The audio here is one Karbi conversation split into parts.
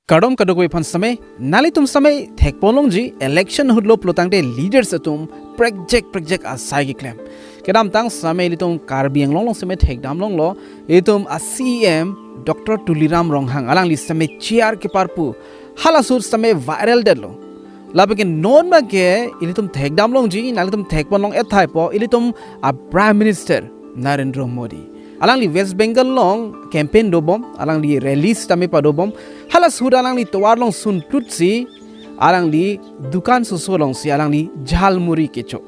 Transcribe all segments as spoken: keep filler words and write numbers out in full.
Kardom kadokave aphan sitame, nanglitum sitame thekponlongji election ahut lo pulotangte leaders atum prekjak prekjak asai keklem. Kedamtang sitame ilitum Karbi Anglong along sitame thekdamlonglo, ilitum a C E M Doctor Tuliram Ronghang alangli sitame chair keparpu, halaso ahut sitame viral detlo. Lapen ke non abangke ilitum thekdamlongji, nanglitum thekponlong-et tahaipo, ilitum a Prime Minister Narendra Modi. Alangli West Bengal along campaign dobom, alangli rally sitame padobom. Halaso ahut alangli tovar along sunplutsi, alangli dukan soso alongsi alangli jhalmuri kecho.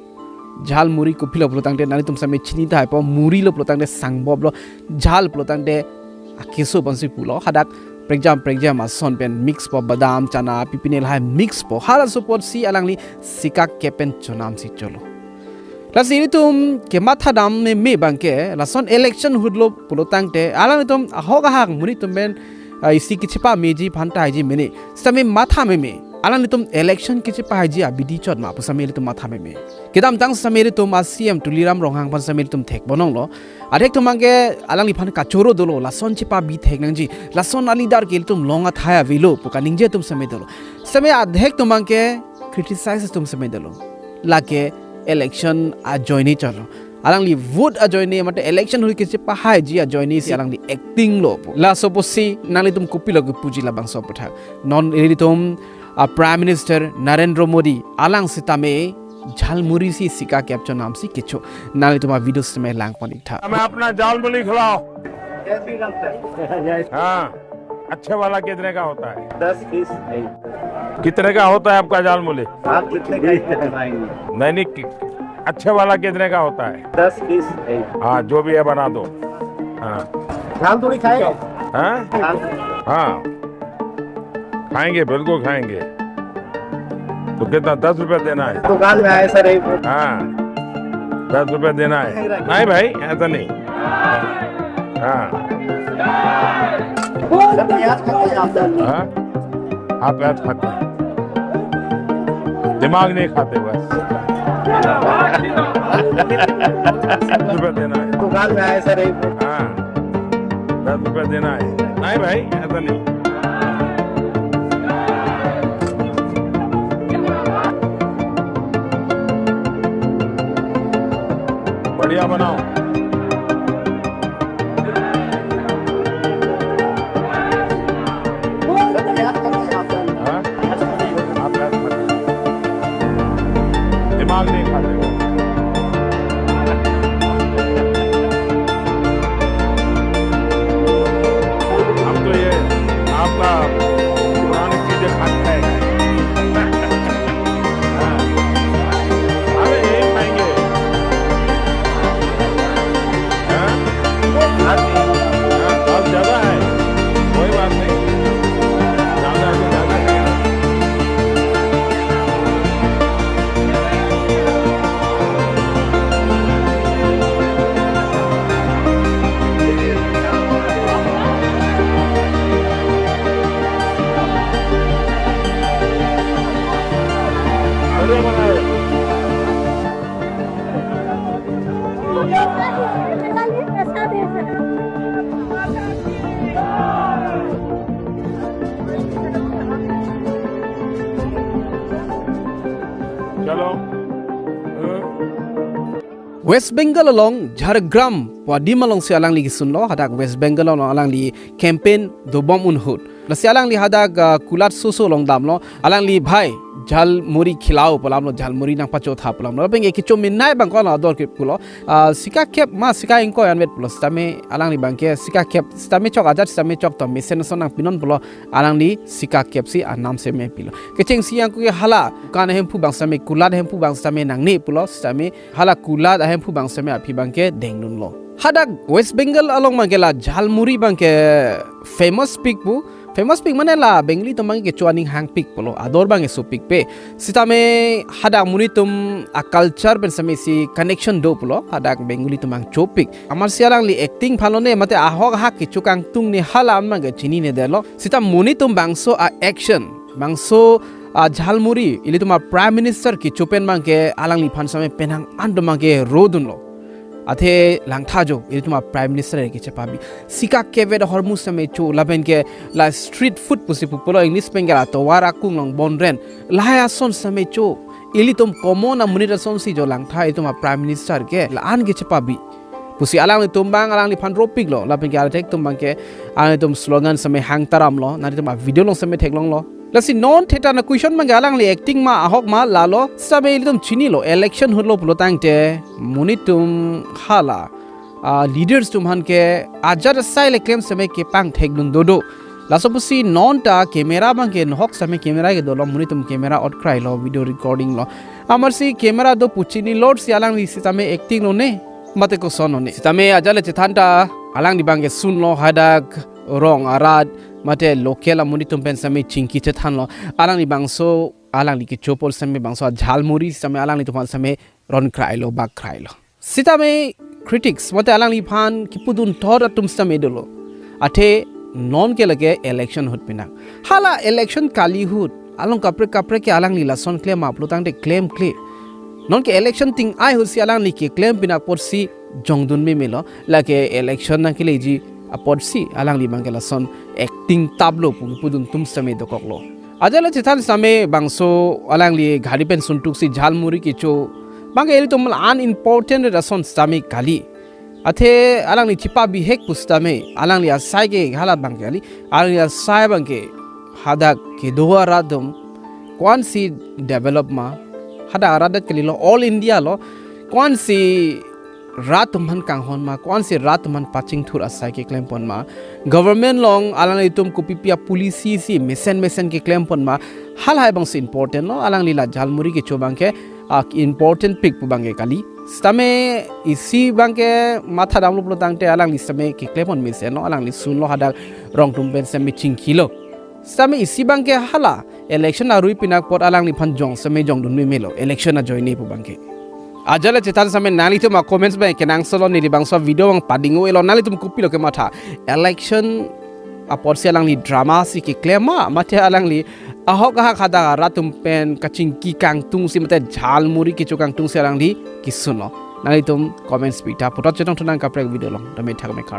Jhalmuri kopilo pulotangte nanglitum sitame chini tahaipo, muri lo pulotangte sangbop lo, jhal pulotangte akeso aphansi pulo, hadak prekjam prekjam ason pen mix po, badam, chana, pipine lahai mix po. Halaso apotsi alangli sika kep pen chonamsi cholo. Lasi ilitum kemathadam meme abangke, lason election ahut lo pulotangte, alanglitum ahok ahak monit atum pen, ah, isi kechepameji aphan tahai ji mene. Sitame matha meme. Alanglitum election kechepahaiji abidi chot ma pu sitame ilitum matha meme. Kedamtang sitame ilitum a C E M Tuliram Ronghang aphan sitame ilitum thekponlonglo. Adhek atum abangke alangliphan kachoro dolo, lason chepabi thek nangji, lason a leader ke ilitum long athai avelo pu kaningje atum sitame dolo. Sitame adhek atum abangke criticize atum sitame dolo. Lake election ajoine cholo. Alangli vote ajoine, mate election ahut kechepahaiji ajoinesi alangli acting lo pu. Laso apotsi nanglitum kopilo kepuji labangso aputhak. Non ilitum a Prime Minister Narendra Modi alang sitame jhalmuri si sika kep chonamsi kecho. Nanglitum a video sitame langpon-iktha. मैं अपना जालमुली खिलाओ। जय श्री राम सर। हाँ, अच्छे वाला कितने का होता है? दस बीस नहीं। कितने का होता है आपका जालमुली? आप कितने का ही खिलाएंगे? नहीं, नहीं, कि-, अच्छे वाला कितने का होता है? दस बीस नहीं। हाँ, जो भी है बना दो। हाँ। झाल थोड़ी खाएगा? हाँ? झाल थोड़ी। हाँ। खाएंगे, बिल्कुल खाएंगे। तो कितना, दस रुपए देना है? दुकान में आए सर, एक हाँ, दस रुपए देना है। नहीं भाई, ऐसा नहीं। हाँ। सर, प्याज खाते हैं आप? हाँ? आप प्याज खाते हैं। दिमाग नहीं खाते बस। दस रुपए देना है। दुकान में आए सर, एक हाँ। दस रुपए देना है। नहीं भाई, ऐसा नहीं। बढ़िया बनाओ। हाँ? आप ऐसा मत करो। दिमाग नहीं खाते हो। हम तो ये आपका पुरानी चीजें खाते हैं। हाँ। अरे यही खाएंगे। हाँ? हाँ, दाल ज्यादा है, कोई बात नहीं, ज्यादा है तो ज्यादा है। बढ़िया बनाए। चलो। हम्म। West Bengal along Jhargram pu adim alongsi alangli kesunlo, hadak West Bengal along alangli campaign dobom ahut. Lasi alangli hadak, ah, kulat soso along damlo, alangli bhai jhalmuri khilao pu alamlo, jhalmuri nangpachotha pu alamlo. Lapen ke kecho menei abang ko ador ke pulo. Ah, sika kep ma sika ingkoi anvet pulo. Sitame alangli abangke sika kep, sitame chok ajat, sitame chok to mesen ason nangpinon pulo. Alangli sika kepsi anam seme pilo. Kechengsi yang ke hala dukan ahemphu abang sitame, kulat ahemphu abang sitame nangne pulo. Sitame hala kulat ahemphu abang sitame aphi abangke dengdunlo. Hadak West Bengal along abangke la jhalmuri abangke famous pik pu. Famous pik mane la Bengali atum abangke kecho aning hangpik pulo. Ador abangke sopikpe. Sitame hadak monit atum a culture pen sitame isi connection do pulo. Hadak Bengali atum abang chopik. Amatsi alangli acting aphan lone mate ahok ahak kecho kangtung ne hala abangke chininedetlo. Sita monit atum bangso a action, bangso a jhalmuri, ilitum a Prime Minister kecho pen abangke alangliphan sitame penang an atum abangke rodunlo. Athe langtha jo, ilitum a Prime Minister ke chepabi. Sika kevet ahormu sitame cho, lapen ke la street food pusi pupo lo English pen ke la tovar akung along bon ren. Lahai ason sitame cho. Ilitum common amonit asonsi jo langtha ilitum a Prime Minister ke. La-an ke chepabi pusi alanglitum abang alangliphan ropik lo. Lapen ke artek atum abang ke alanglitum slogan sitame hang taram lo. Nanglitum a video along sitame theklong lo. Lasi non theta na question abang ke alangli acting ma ahok ma lalo sitame ilitum chini lo. Election hut lo pulo tangte monit atum hala, ah, leaders atum aphan ke ajat asai le klem sitame kepangthek dun dodo. Laso pusi non ta camera abang ke nohok sitame camera ke dolo, monit atum camera ot krai lo, video recording lo. Amarsi camera do pu chini lor si alangli sitame acting lo ne, mate koson lo ne. Sitame ajat le chethan ta alangli abang ke sun lo hadak rong arat mate local amonit atum pen sitame chingki chethan lo. Alangli bangso alangli kecho apor sitame bangso a jhalmuri sitame alanglitum aphan sitame ron krai lo, bak krai lo. Sitame critics mate alangliphan kipudun thot atum sitame dolo. Athe non ke lake election hut pinak. Hala election kali ahut along kaprek kaprek ke alangli lason klem ma pulo tangte klemkle. Non ke election ting ai ahut si alangli keklem pinak apotsi jongdun meme lo. Lake election nangkeleji apotsi alangli abang ke lason acting tap lo pu kipudun atum sitame dokok lo. Ajat le chethan sitame bangso alangli ghari pen suntuk si jhalmuri kecho abang ke ilitum unimportant ason sitame kali. Athe alangli chepabihek pu sitame alangli asai ke hala abang ke kali. Alangli asai abang ke hadak kedo arat atum ko-ansi develop ma, hadak arat det kali lo, all India lo, ko-ansi rat atum aphan kanghon ma, ko-ansi rat atum aphan pachingthur asai keklem pon ma, government along alanglitum kopipi a policy si mesen mesen keklem pon ma, halahai abangsi important lo. Alangli la jhalmuri kecho abang ke, ah, important pik pu abang ke kali. Sitame isi abang ke matha damlo pulo tangte alangli sitame keklem pon mesen lo, alangli sun lo hadak rong atum pen sitame chingki lo. Sitame isi abang ke hala election arui pinak apot alangliphan jong sitame jongdun meme lo, election ajoine pu abang ke. Ajat le chethan sitame nanglitum a comments abang ke nang solo, neli bangso video abang pading-o-e lo, nanglitum kopilo kematha? Election apotsi alangli drama si keklem ma, mate alangli ahok ahak hadak arat atum pen kachingki kangtung si mate jhalmuri kecho kangtung si alangli kesun lo? Nanglitum comments pitha. Puthot chetong thu nang kaprek video along. Dame thak me kar.